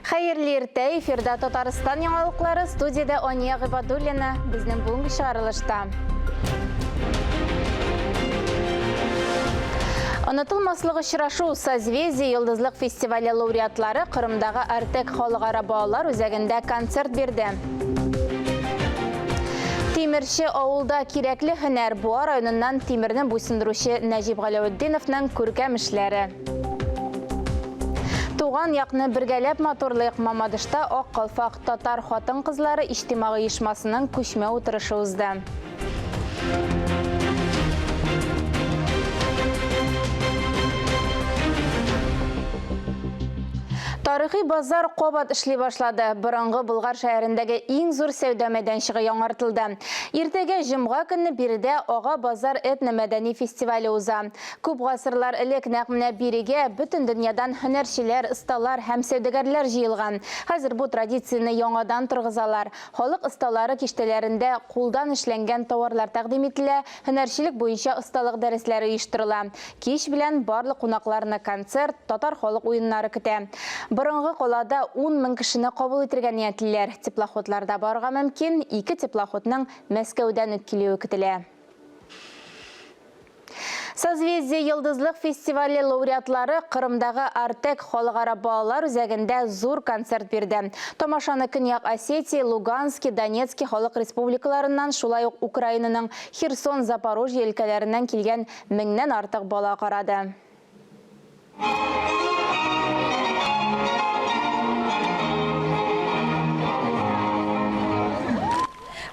Хәерле иртә, эфирда Татарстан яңалыклары, студиядә Ания Гыйбадуллина, безнең бүгенге чыгарылышта. Онытылмаслык очрашу Созвездие йолдызлык фестивале лауреатлары Кырымдагы Артек халыкара балалар үзәгендә концерт бирде. Тимерче авылда кирәкле һөнәр Буа районыннан тимерне буйсындыручы Нәҗип Галәветдиновның күркәм эшләре. Туган якны бергәләп матурлыйк Мамадышта Ак калфак татар хатын-кызлары иҗтимагый оешмасының күчмә утырышы узды. Тарихи базар кабат эшли башлады. Борынгы Болгар шәһәрендәге иң зур сәүдә мәйданчыгы яңартылды. Иртәгә җомга көнне биредә Ага базар этномәдәни фестивале уза. Күп гасырлар элек нәкъ менә бирегә бөтен дөньядан һөнәрчеләр, осталар һәм сәүдәгәрләр җыелган. Хәзер бу традицияне яңадан торгызалар. Халык осталары киштәләрендә кулдан эшләнгән тауарлар тәкъдим ителә, һөнәрчелек буенча осталык дәресләре оештырыла. Кич белән барлык кунакларны концерт, татар халык уеннары көтә. Борынгы калада 10 мең кешене кабул итергә ниятлиләр. Теплоходларда барырга мөмкин, ике теплоходның Мәскәүдән үк килүе көтелә. Созвездие Йолдызлык фестивале лауреатлары Кырымдагы Артек халыкара балалар үзәгендә зур концерт бирде. Тамашаны Көньяк Осетия, Лугански, Донецки халык республикаларыннан, шулай ук Украинаның Херсон, Запорожье өлкәләреннән килгән меңнән артык бала карады.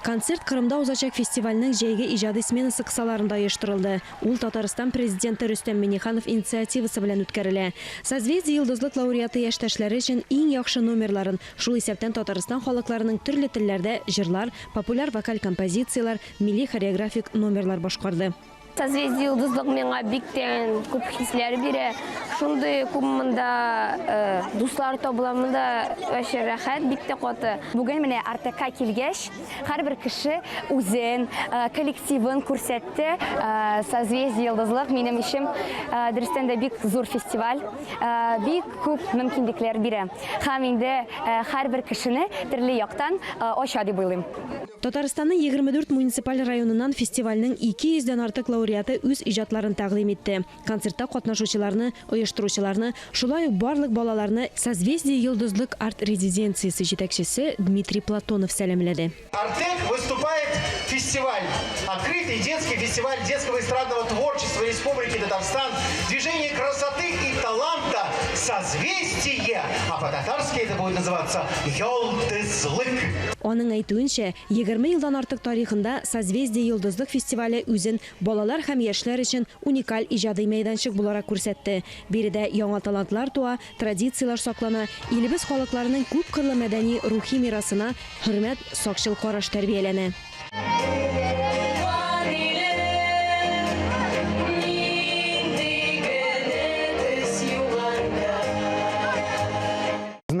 Концерт Кырымда узачак фестивальнең җәйге иҗади сменасы кысаларында оештырылды. Ул Татарстан Президенты Рөстәм Миңнеханов инициативасы белән үткәрелә. Созвездие-Йолдызлык лауреаты яшьтәшләре өчен иң яхшы номерларын, шул исәптән Татарстан халыкларының төрле телләрдә җырлар, популяр вокаль композицияләр, милли хореографик номерлар башкарды. Созвездие Йолдызлык миңа бик тә күп хисләр бирә. Шундый күп монда э, дуслар табыла, монда вообще рәхәт, бик тә каты. Бүген менә Артекка килгәч, һәрбер кеше үзен, э, коллективын күрсәтте. Э, Созвездие Йолдызлык минем өчен дөрестән дә бик зур фестиваль, бик күп мөмкинлекләр бирә. Һәм инде һәрбер кешене төрле яктан ача дип уйлыйм. Татарстанның 24 муниципаль районыннан фестивальнең 200 дән артык лауреаты үз иҗатларын тәкъдим итте. Концертта катнашучыларны, оештыручыларны, шулай ук барлык балаларны Созвездие-Йолдызлык арт-резиденциясе җитәкчесе Дмитрий Платонов сәламләде. Артек выступает фестиваль. Открытый детский фестиваль детского эстрадного творчества Республики Татарстан «Движение красоты и таланта Созвездие», а по-татарски это будет называться «Йолдызлык». Аның әйтүенчә, 20 елдан артык тарихында Созвездие-Йолдызлык фестивале үзен балалар һәм яшьләр өчен уникаль иҗади мәйданчык буларак күрсәтте. Биредә яңа талантлар туа, традицияләр саклана, илебез халыкларының күпкырлы мәдәни-рухи мирасына хөрмәт, сакчыл караш тәрбияләнә.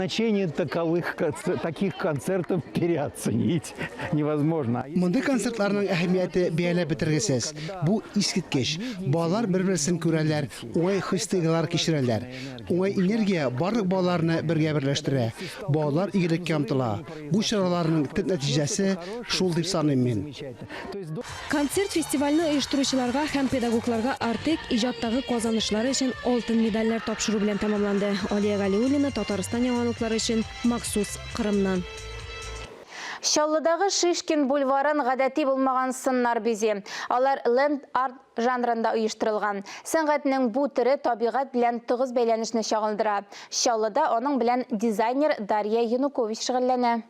Значение таковых, таких концертов переоценить невозможно. Мондый концертларның әһәмияте бәяләп бетергесез. Бу искиткеч. Балалар бер-берсен күрәләр, уңай хис-тойгылар кичерәләр. Уңай энергия барлык балаларны бергә берләштерә. Балалар игелеккә омтыла. Бу чараларның төп нәтиҗәсе шул дип саныйм мин. Концерт фестивальне оештыручыларга һәм педагогларга Артек иҗаттагы казанышлары өчен алтын медальләр тапшыру белән тәмамланды. Алия Галиуллина, Татарстан яңалыклары өчен махсус Кырымнан. Чаллыдагы Шишкин бульварын гадәти булмаган сыннар бизи. Алар ленд-арт жанрында оештырылган. Сәнгатьнең бу төре табигать белән тыгыз бәйләнешне чагылдыра. Чаллыда аның белән дизайнер Дарья Янукович шөгыльләнә.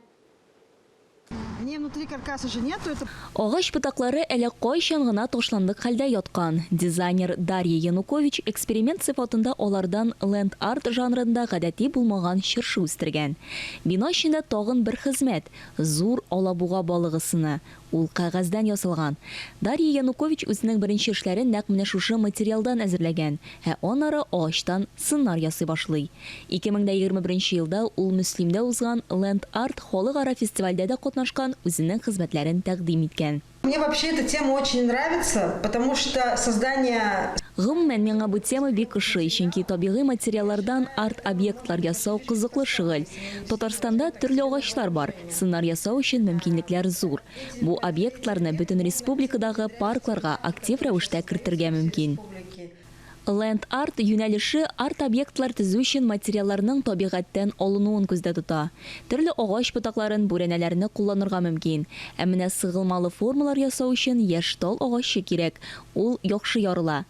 Агач ботаклары әле кайчан гына ташландык хәлдә яткан. Дизайнер Дарья Янукович эксперимент сыйфатында алардан ленд-арт жанрында гадәти булмаган чыршы үстергән. Бина эчендә тагын бер хезмәт, зур алабуга балыгы сыны. Ул кәгазьдән ясалган. Дарья Янукович үзенең беренче эшләрен нәкъ менә шушы материалдан әзерләгән, ә аннары агачтан сыннар ясый башлый. 2021 елда ул Мөслимдә узган Ленд-арт халыкара фестивальдә дә катнашкан, үзенең хезмәтләрен тәкъдим иткән. Мне вообще эта тема очень нравится, потому что создание Гомумән, миңа бу тема бик ошый, чөнки табигый материаллардан арт-объектлар ясау кызыклы шөгыль. Татарстанда төрле агачлар бар, сыннар ясау өчен мөмкинлекләр зур. Бу объектларны бөтен республикадагы паркларга актив рәвештә кертергә мөмкин. Ленд-арт юнәлеше арт-объектлар төзү өчен материалларның табигатьтән алынуын күздә тота. Төрле агач ботакларын, бүрәнәләрне кулланырга мөмкин. Ә менә сыгылмалы формалар ясау өчен яшь тал агачы кирәк, ул яхшы ярыла.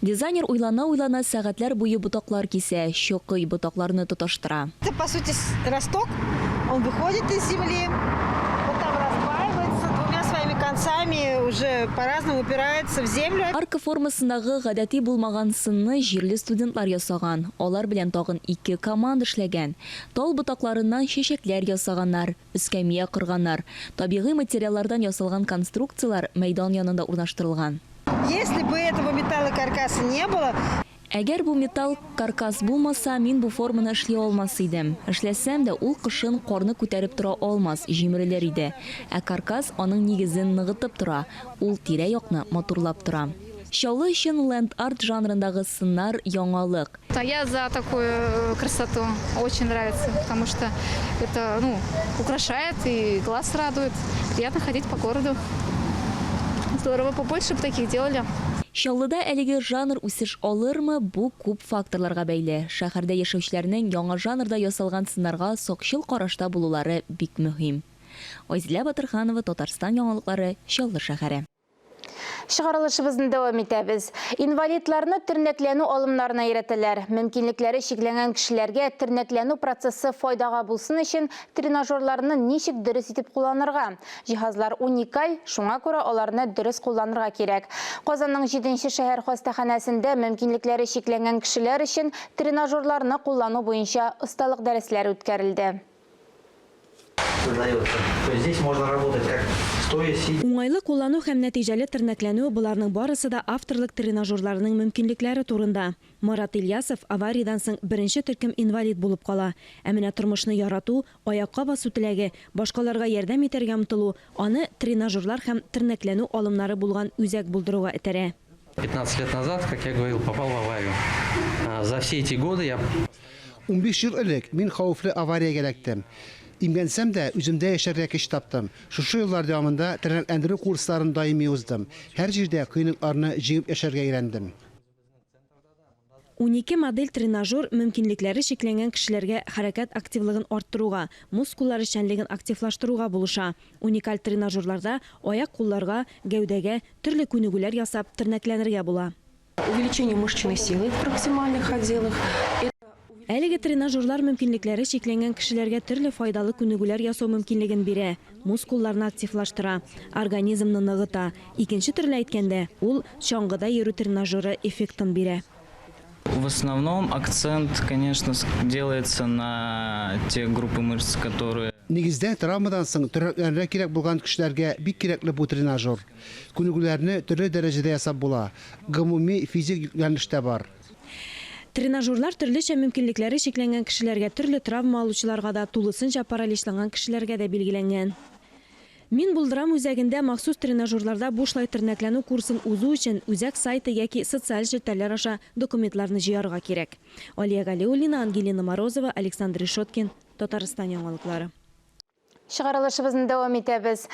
Дизайнер уйлана-уйлана сәгатьләр буе ботаклар кисә, чокый, ботакларны тоташтыра. Это, по сути, росток, он выходит из земли, вот там раздваивается, двумя своими концами уже по-разному упирается в землю. Арка формасындагы гадәти булмаган сынны җирле студентлар ясаган. Алар белән тагын ике команда эшләгән. Тал ботакларыннан чәчәкләр ясаганнар, эскәмия корганнар. Табигый материаллардан ясалган конструкцияләр мәйдан янында урнаштырылган. Если бы этого металлокаркаса не было, Әгәр бу металл каркас булмаса, мин бу форманы эшли алмас идем. Эшләсәм дә, ул кышын карны күтәреп тора алмас, җимерелер иде. Ә каркас аның нигезен ныгытып тора, ул тирә-якны матурлап тора. Чаллы өчен ленд-арт жанрындагы сыннар яңалык. А я за такую красоту. Очень нравится, потому что это, ну, украшает и глаз радует. Приятно ходить по городу. Здорово, побольше бы таких делали. Чаллыда әлеге жанр үсеш алырмы, бу күп факторларга бәйле. Шәһәрдә яшәүчеләрнең яңа жанрда ясалган сыннарга сакчыл карашта булулары бик мөһим. Айзилә Батырханова, Татарстан яңалыклары, Чаллы шәһәре. Чыгарылышыбызны дәвам итәбез. Инвалидларны тернәкләнү алымнарына өйрәтәләр. Мөмкинлекләре чикләнгән кешеләргә тернәкләнү процессы файдага булсын өчен тренажерларны ничек дөрес итеп кулланырга? Җиһазлар уникаль, шуңа күрә аларны дөрес кулланырга кирәк. Казанның 7 шәһәр хастаханәсендә мөмкинлекләре чикләнгән кешеләр өчен тренажерларны куллану буенча осталык дәресләре үткәрелде. Создается. То есть здесь можно работать как стоя, сидя. Уңайлы куллану һәм нәтиҗәле тернәкләнү – боларның барысы да авторлык тренажерларының мөмкинлекләре турында. Марат Ильясов авариядән соң беренче төркем инвалид булып кала. Ә менә тормышны ярату, аякка басу теләге, башкаларга ярдәм итәргә омтылу аны тренажерлар һәм тернәкләнү алымнары булган үзәк булдыруга этәрә. 15 лет назад, как я говорил, попал в аварию. За все эти годы я 15 ел элек мин хәвефле авариягә эләктем. Имгәнсәм дә, үземдә яшәргә көч таптым. Шушы еллар дәвамында тернәкләндерү курсларын даими уздым. Һәр җирдә кыенлыкларны җиңеп яшәргә өйрәндем. 12 модель тренажер мөмкинлекләре чикләнгән кешеләргә хәрәкәт активлыгын арттыруга, мускуллар эшчәнлеген активлаштыруга булыша. Уникаль тренажерларда аяк-кулларга, гәүдәгә төрле күнегүләр ясап тернәкләнергә була. Увеличение мышечной силы в проксимальных отделах. Әлеге тренажерлар мөмкинлекләре чикләнгән кешеләргә төрле файдалы күнегүләр ясау мөмкинлеген бирә, мускулларны активлаштыра, организмны ныгыта. Икенче төрле әйткәндә, ул чаңгыда йөрү тренажеры эффектын бирә. В основном акцент, конечно, делается на те группы мышц, которые Нигездә травмадан соң тернәкләнергә кирәк булган кешеләргә бик кирәкле бу тренажер. Күнегүләрне төрле дәрәҗәдә ясап була. Гомуми физик йөкләнеш тә бар. Тренажерлар төрлечә мөмкинлекләре чикләнгән кешеләргә, төрле травма алучыларга да, тулысынча параличланган кешеләргә дә билгеләнгән. Мин булдырам үзәгендә махсус тренажерларда бушлай тернәкләнү курсын узу өчен үзәк сайты яки социаль челтәрләр аша документларны җыярга кирәк. Алия Галиуллина, Ангелина Морозова, Александр Решеткин, Татарстан яңалыклары. Чыгарылышыбызны дәвам итәбез.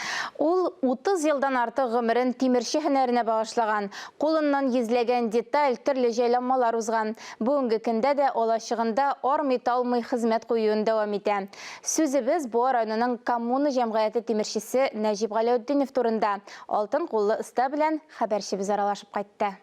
Ул 30 елдан артык гомерен тимерче һөнәренә багышлаган. Кулыннан йөзләгән деталь, төрле җайланмалар узган. Бүгенге көндә дә алачыгында армый-талмый хезмәт куюын дәвам итә. Сүзебез Буа районының Коммуна җәмгыяте тимерчесе Нәҗип Галәүтдинов турында. Алтын куллы оста белән хәбәрчебез аралашып кайтты.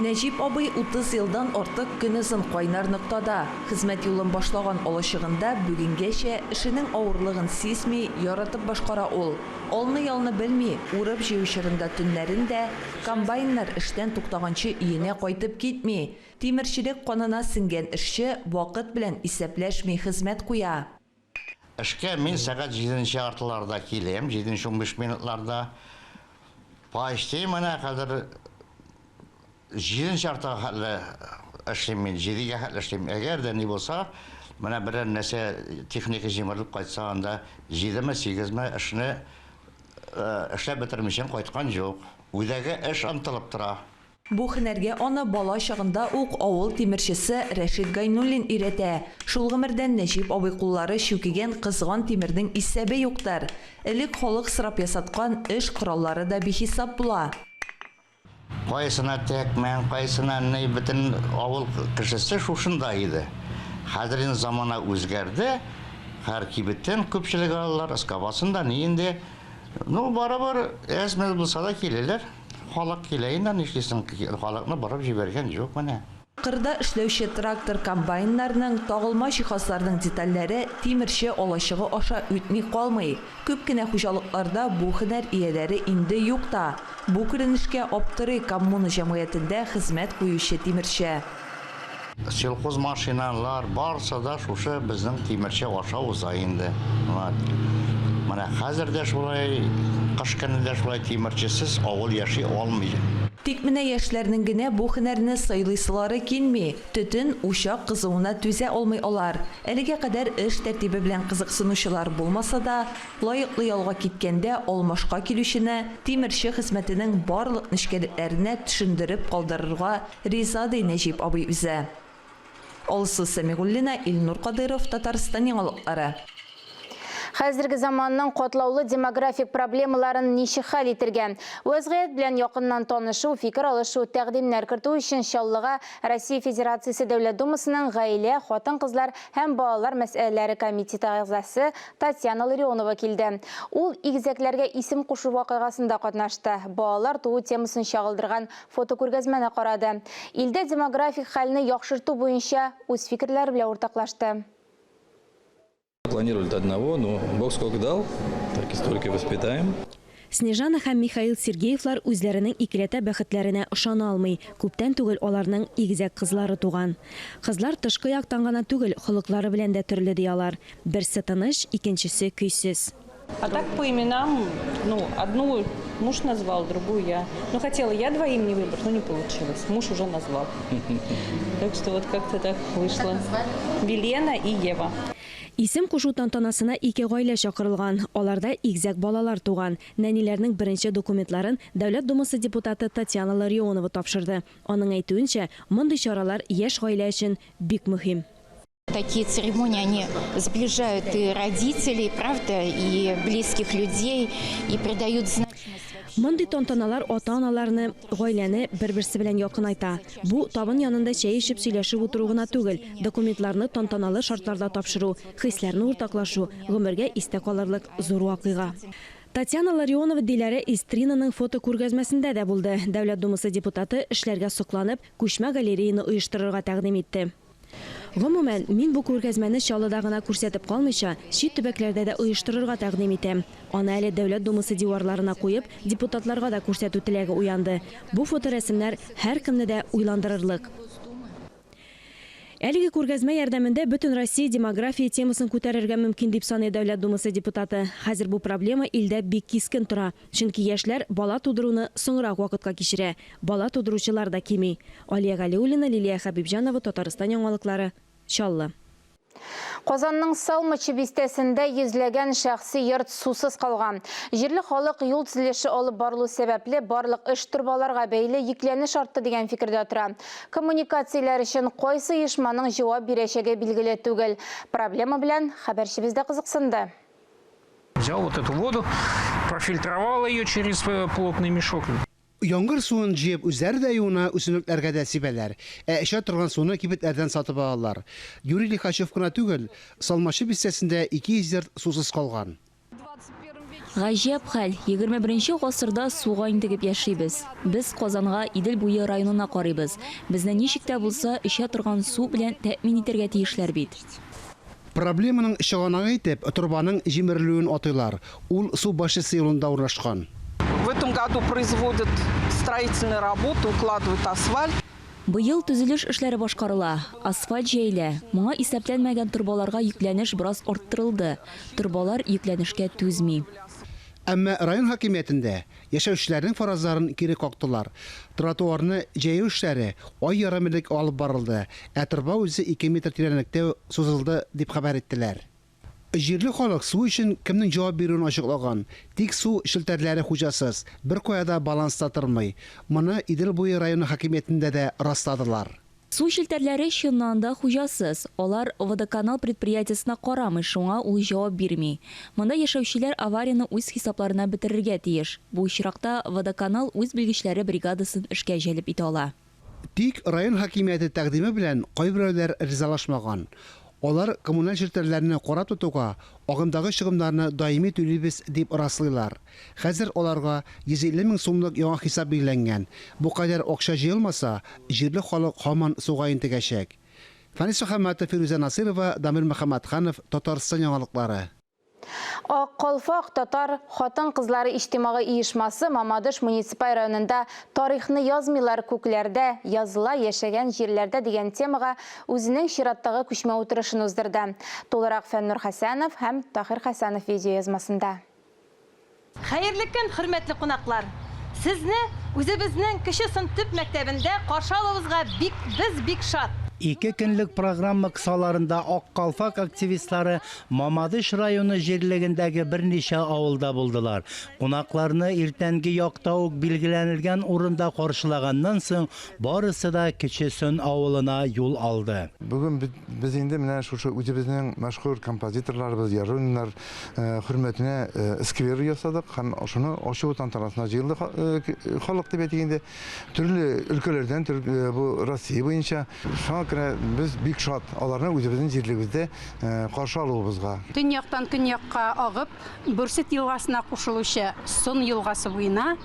Нәҗип абый 30 елдан артык көнозын кайнар ноктада. Хезмәт юлын башлаган алачыгында бүгенгәчә эшенең авырлыгын сизми, яратып башкара ул. Алны-ялны белми, урып-җыю чорында төннәрен дә, комбайннар эштән туктаганчы өенә кайтып китми. Тимерчелек канына сеңгән эшче вакыт белән исәпләшми хезмәт куя. Эшкә мин сәгать җиденче яртыларда киләм, җиденче 15 минутларда. Почти менә хәзер җиденче яртыга хәтле эшлим мин, җидегә хәтле эшлим. Әгәр дә ни булса, Менә берәр нәрсә техника җимерелеп кайтса, анда җидеме, сигезме эшне эшләп бетермичә кайткан юк. Үзәге эш омтылып тора. Бу һөнәргә аны бала чагында ук авыл тимерчесе Рәшит Гайнуллин өйрәтә. Шул гомердән Нәҗип абый куллары чүкегән кызган тимернең исәбе юктыр. Элек халык сорап ясаткан эш кораллары да бихисап була. Кайсына тәкмән, кайсына ни, бөтен авыл кешесе шушында иде. Хәзер инде замана үзгәрде, һәр кибеттән күпчелек алалар, скобасын да ни инде. Ну, барыбер әз-мәз булса да киләләр. Халык килә инде, нишлисең, халыкны борып җибәргән юк менә. Кырда эшләүче трактор-комбайннарның, тагылма җиһазларның детальләре тимерче алачыгы аша үтми калмый. Күп кенә хуҗалыкларда бу һөнәр ияләре инде юк та. Бу күренешкә аптырый Коммуна җәмгыятендә хезмәт куючы тимерче. Сельхозмашиналар барсы да шушы безнең тимерче аша уза инде. Вот. Менә хәзер дә шулай, кыш көне дә шулай тимерчесез авыл яши алмый. Тик менә яшьләрнең генә бу һөнәрне сайлыйсылары килми. Төтен, учак кызуына түзә алмый алар. Әлегә кадәр эш тәртибе белән кызыксынучылар булмаса да, лаеклы ялга киткәндә алмашка килүчене тимерче хезмәтенең барлык нечкәлекләренә төшендереп калдырырга риза, ди Нәҗип абый үзе. Алсу Сәмигуллина, Илнур Кадыйров, Татарстан яңалыклары. Хәзерге заманның катлаулы демографик проблемаларын ничек хәл итергә? Вәзгыять белән якыннан танышу, фикер алышу, тәкъдимнәр кертү өчен Чаллыга Россия Федерациясе Дәүләт Думасының Гаилә, хатын-кызлар һәм балалар мәсьәләләре комитеты әгъзасы Татьяна Ларионова килде. Ул игезәкләргә исем кушу вакыйгасында катнашты, балалар туу темасын чагылдырган фотокүргәзмәне карады. Илдә демографик хәлне яхшырту буенча үз фикерләре белән уртаклашты. Планировали одного, но Бог сколько дал, так и столько и воспитаем. Снежана һәм Михаил Сергеевлар үзләренең икеләтә бәхетләренә ышана алмый. Күптән түгел аларның игезәк кызлары туган. Кызлар тышкы яктан гына түгел, холыклары белән дә төрле, ди алар. Берсе тыныч, икенчесе көйсез. А так по именам, ну, одну муж назвал, другую я. Ну, хотела я два имени выбрать, но не получилось. Муж уже назвал. Так что вот как-то так вышло. Вилена и Ева. Исем кушу тантанасына ике гаилә чакырылган. Аларда игезәк балалар туган. Нәниләрнең беренче документларын Дәүләт Думасы депутаты Татьяна Ларионова тапшырды. Аның әйтүенчә, мондый чаралар яшь гаилә өчен бик мөһим. Такие церемонии, они сближают и родителей, правда, и близких людей, и придают значимость. Мондый тантаналар ата-аналарны, гаиләне бер-берсе белән якынайта. Бу, табын янында чәй эчеп сөйләшеп утыру гына түгел, документларны тантаналы шартларда тапшыру, хисләрне уртаклашу, гомергә истә калырлык зур вакыйга. Татьяна Ларионова Диләрә Истринаның фотокүргәзмәсендә дә булды. Дәүләт Думасы депутаты эшләргә сокланып, күчмә галереяны оештырырга тәкъдим итте. Гомумән, мин бу күргәзмәне Чаллыда гына күрсәтеп калмыйча, чит төбәкләрдә дә оештырырга тәкъдим итәм. Аны әле Дәүләт Думасы диварларына куеп, депутатларга да күрсәтү теләге уянды. Бу фоторәсемнәр һәркемне дә уйландырырлык. Әлеге күргәзмә ярдәмендә бөтен Россия демография темасын күтәрергә мөмкин, дип саный Дәүләт Думасы депутаты. Хәзер бу проблема илдә бик кискен тора. Чөнки яшьләр бала тудыруны соңрак вакытка кичерә, бала тудыручылар да кими. Алия Галиуллина, Лилия Хәбибҗанова, Татарстан яңалыклары, Чаллы. Казанның Салмачы бистәсендә йөзләгән шәхси йорт сусыз калган. Җирле халык юл төзелеше алып барылу сәбәпле барлык эш торбаларга бәйле йөкләнеш артты дигән фикердә тора. Коммуникацияләр өчен кайсы оешманың җавап бирәчәге билгеле түгел. Проблема белән хәбәрчебез дә кызыксынды. Взял вот эту воду, профильтровал ее через э, плотный мешок. Яңгыр суын җыеп үзләре дә юына, үсемлекләргә дә сибәләр. Ә эчә торган суны кибетләрдән сатып алалар. Юрий Лихачев кына түгел, Салмачы бистәсендә 200 йорт сусыз калган. Гаҗәп хәл, 21 гасырда суга интегеп яшибез. Без Казанга, Идел буе районына карыйбыз. Безне ничек тә булса эчә торган су белән тәэмин итәргә тиешләр бит. Проблеманың чыганагы итеп торбаның җимерелүен атыйлар. Ул су башнясы юлында урнашкан. В этом году производят строительные работы, укладывают асфальт. Быел төзелеш эшләре башкарыла, асфальт җәелә. Моңа исәпләнмәгән торбаларга йөкләнеш бераз арттырылды. Торбалар йөкләнешкә түзми. Әмма район хакимиятендә яшәүчеләрнең фаразларын кире кактылар. Тротуарны җәю эшләре ай ярым элек алып барылды, ә торба үзе ике метр тирәнлектә сузылды, дип хәбәр иттеләр. Җирле халык су өчен кемнең җавап бирүен ачыклаган. Тик су челтәрләре хуҗасыз, беркая да баланста тормый. Моны Идел буе районы хакимиятендә дә расладылар. Су челтәрләре чыннан да хуҗасыз. Алар Водоканал предприятиесенә карамый, шуңа ул җавап бирми. Монда яшәүчеләр аварияне үз хисапларына бетерергә тиеш. Бу очракта Водоканал үз белгечләре бригадасын эшкә җәлеп итә ала. Тик район хакимияте тәкъдиме белән кайберәүләр ризалашмаган. Алар коммуналь челтәрләрне карап тотуга агымдагы чыгымнарны даими түлибез, дип раслыйлар. Хәзер аларга 150 мең сумлык яңа хисап билгеләнгән. Бу кадәр акча җыелмаса, җирле халык һаман суга интегәчәк. Фәнис Мөхәммәтов, Фирүзә Насыйрова, Дамир Мөхәммәтханов, Татарстан яңалыклары. Ак калфак татар хатын-кызлары иҗтимагый оешмасы Мамадыш муниципаль районында Тарихны язмыйлар күкләрдә, языла яшәгән җирләрдә дигән темага үзенең чираттагы күчмә утырышын уздырды. Тулырак Фәннур Хәсәнов һәм Таһир Хәсәнов видеоязмасында. Хәерле көн, хөрмәтле кунаклар! Сезне үзебезнең Кече Сон төп мәктәбендә каршы алуыбызга бик без бик шат! Ике көнлек программа кысаларында Ак калфак активистлары Мамадыш районы җирлегендәге берничә авылда булдылар. Кунакларны иртәнге якта ук билгеләнелгән урында каршылаганнан соң, барысы да Кече Сон авылына юл алды. Бүген без инде менә шушы үзебезнең мәшһүр композиторларыбыз Яруллиннар хөрмәтенә сквер ясадык һәм шуны ачу тантанасына җыелды халык дип әйтик инде. Төрле өлкәләрдән, бу Россия буенча. Шуңа күрә без бик шат аларны үзебезнең җирлегебездә каршы алуыбызга. Төньяктан көньякка агып, Бөрсет елгасына кушылучы Сон елгасы буена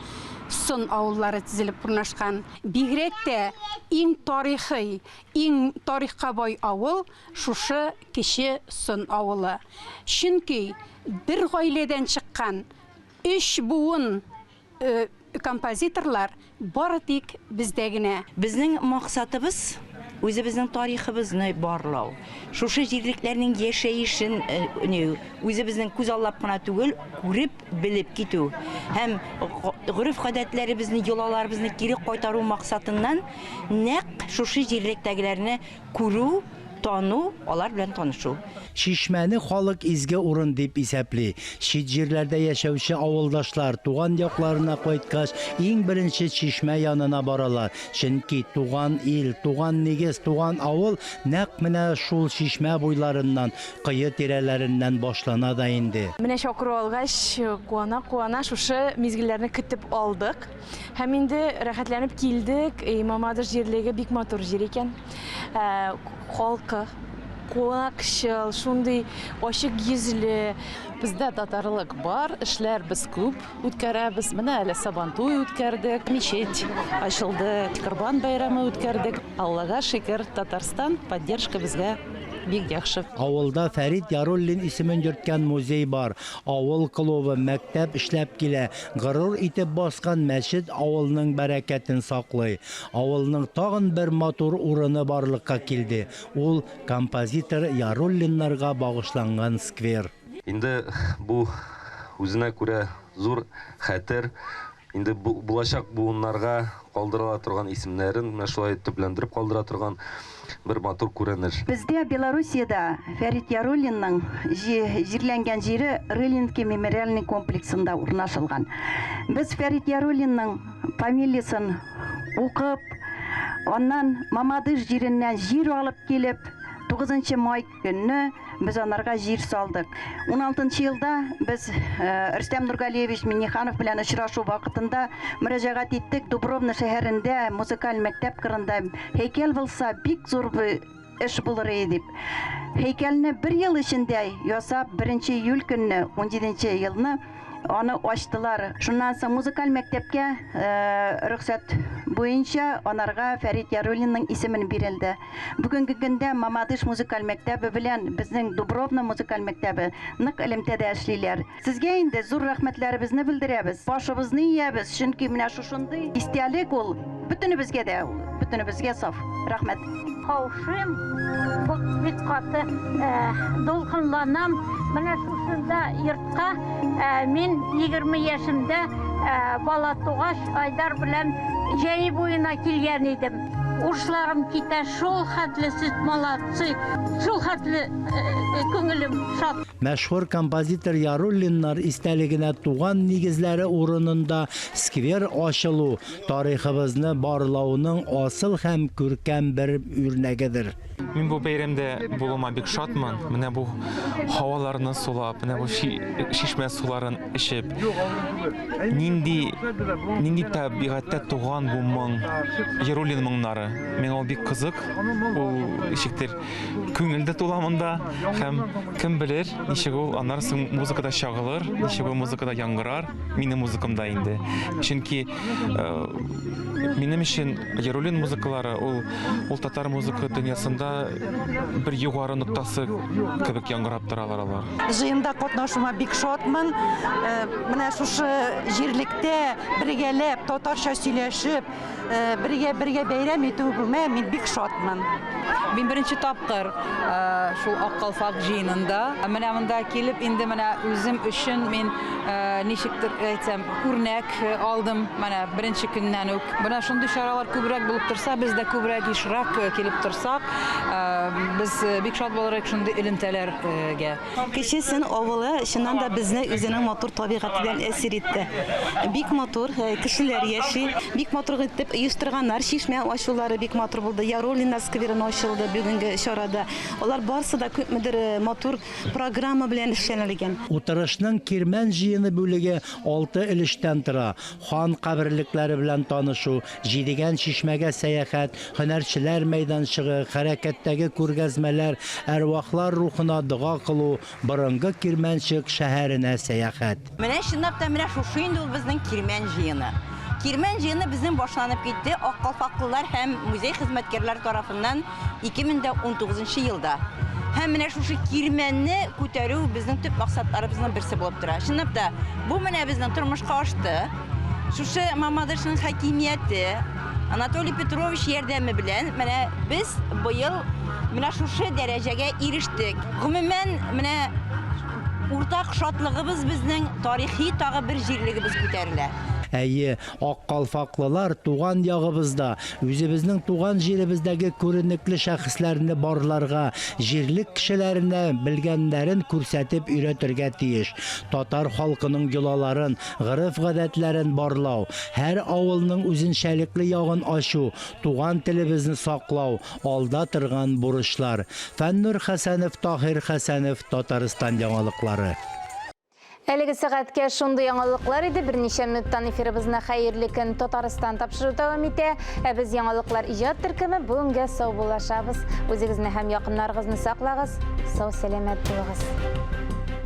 Сон авыллары тезелеп урнашкан. Бигрәк тә иң тарихи, иң тарихка бай авыл шушы Кече Сон авылы. Чөнки бер гаиләдән чыккан өч буын композиторлар бары тик бездә генә. Безнең максатыбыз, үзебезнең тарихыбызны барлау, шушы җирлекләрнең яшәешен үзебезнең күзаллап кына түгел, күреп, белеп китү һәм гореф-гадәтләребезне, йолаларыбызны кире кайтару максатыннан нәкъ шушы җирлектәгеләрне күрү, тану, алар белән танышу. Чишмәне халык изге урын дип исәпли. Чит җирләрдә яшәүче авылдашлар, туган якларына кайткач, иң беренче чишмә янына баралар. Чөнки туган ил, туган нигез, туган авыл нәкъ менә шул чишмә буйларыннан, кое тирәләреннән башлана да инде. Менә чакыру алгач, куана-куана шушы мизгелләрне көтеп алдык. Һәм инде рәхәтләнеп килдек. И, Мамадыш җирлеге бик матур җир икән. Ә, халкы кунакчыл, шундый ачык йөзле. Бездә татарлык бар, эшләр без күп үткәрәбез. Менә әле Сабантуй үткәрдек, мечеть ачылды, Корбан бәйрәме үткәрдек. Аллага шөкер, Татарстан поддержка безгә бик яхшы. Авылда Фәрит Яруллин исемен йөрткән музей бар. Авыл клубы, мәктәп эшләп килә. Горур итеп баскан мәчет авылның бәрәкәтен саклый. Авылның тагын бер матур урыны барлыкка килде. Ул, композитор Яруллиннарга багышланган сквер. Инде бу үзенә күрә зур хәтер, инде булачак буыннарга калдырыла торган исемнәрен менә шулай төпләндереп калдыра торган бер матур күренеш. Бездә Белоруссиядә Фәрит Яруллинның җирләнгән җире Рылинский мемориальный комплексында урнашылган. Без Фәрит Яруллинның фамилиясен укып, аннан Мамадыш җиреннән җир алып килеп, 9 май көнне без анарга җир салдык. 16 елда без Рөстәм Нургалиевич Минниханов белән очрашу вакытында мөрәҗәгать иттек. Дубровна шәһәрендә музыкаль мәктәп кырында һәйкәл булса, бик зур эш булыр иде дип. Һәйкәлне бер ел эчендә ясап, 1 июль көнне, 17 елны аны ачтылар. Шуннан соң музыкаль мәктәпкә рөхсәт буенча анарга Фәрит Яруллинның исемен бирелде. Бүгенге көндә Мамадыш музыкаль мәктәбе белән безнең Дубровна музыкаль мәктәбе нык элемтәдә эшлиләр. Сезгә инде зур рәхмәтләребезне белдерәбез, башыбызны иябез, чөнки менә шушындый истәлек ул бөтенебезгә дә, бөтенебезгә саф. Рәхмәт. Каушыйм, бик каты дулкынланам. Менә шушында йортка мин 20 яшемдә бала тугач, Айдар белән җәй буена килгән идем. Ушларым китә, шул хәтле сез молодцы, шул хәтле күңелем шат. Мәшһүр композитор Яруллиннар истәлегенә туган нигезләре урынында сквер ачылу, тарихыбызны барлауның асыл һәм күркәм бер үрнәгедер. Мин бу бәйрәмдә булуыма бик шатмын. Менә бу һаваларны сулап, менә бу чишмә суларын эчеп, нинди нинди табигатьтә туган бу моң, Яруллин моңнары. Миңа ул бик кызык. Ул ничектер күңел дә тула монда һәм кем белер, ничек ул аннары соң музыкада чагылыр, ничек ул музыкада яңгырар, минем музыкамда инде. Чөнки минем өчен Яруллин музыкалары ул ул татар музыка дөньясында бер югары ноктасы кебек яңгырап торалар алар. Җыенда катнашуыма бик шатмын. Менә шушы җирлектә бергәләп татарча сөйләшеп, бергә бергә бәйрәм итүемә мин бик шатмын. Мин беренче тапкыр шул Ак калфак җыенында. Менә монда килеп, инде менә үзем өчен мин ничектер әйтсәм, үрнәк алдым. Менә беренче көннән үк. Менә шундый чаралар күбрәк булып торса, без дә күбрәк, ешрак килеп торсак, без бик шат булыр идек шундый элемтәләргә. Кече Сөн авылы чыннан да безне үзенең матур табигате белән әсир итте. Бик матур кешеләр яши, бик матур итеп оештырганнар. Чишмә ачулары бик матур булды. Яруллина скверын ачылды бүгенге чарада. Алар барсы да күпмедер матур программа белән эшләнелгән. Утырышның Кирмән җыены бүлеге алты өлештән тора, хан каберлекләре белән танышу, Җидегән чишмәгә сәяхәт, һөнәрчеләр мәйданчыгы, хәрәкәттәге күргәзмәләр, әрвахлар рухына дога кылу, борынгы Кирмәнчек шәһәренә сәяхәт. Менә чынлап та менә шушы инде ул безнең Кирмән җыены. Кирмән җыены безнең башланып китте аккалфаклылар һәм музей хезмәткәрләре тарафыннан 2019 нчы елда. Һәм менә шушы кирмәнне күтәрү безнең төп максатларыбызның берсе булып тора. Чынлап та, бу менә безнең тормышка ашты. Шушы Мамадышның хакимияте, Анатолий Петрович ярдәме белән менә без быел менә шушы дәрәҗәгә ирештек. Гомумән, менә уртак шатлыгыбыз безнең тарихи тагы бер җирлегебез күтәрелә. Әйе, Аккалфаклылар туган ягыбызда, үзебезнең туган җиребездәге күренекле шәхесләрне барларга, җирлек кешеләренә белгәннәрен күрсәтеп өйрәтергә тиеш. Татар халкының йолаларын, гореф-гадәтләрен барлау, һәр авылның үзенчәлекле ягын ачу, туган телебезне саклау, алда торган бурычлар. Фәннур Хәсәнов, Таһир Хәсәнов, Татарстан яңалыклары. Әлеге сәгатькә шундый яңалыклар иде. Берничә минуттан эфирыбызны Хәерле көн Татарстан тапшыру дәвам итә. Ә без яңалыклар иҗат төркеме бүгенгә саубуллашабыз. Үзегезне һәм якыннарыгызны саклагыз. Сау сәламәт булыгыз.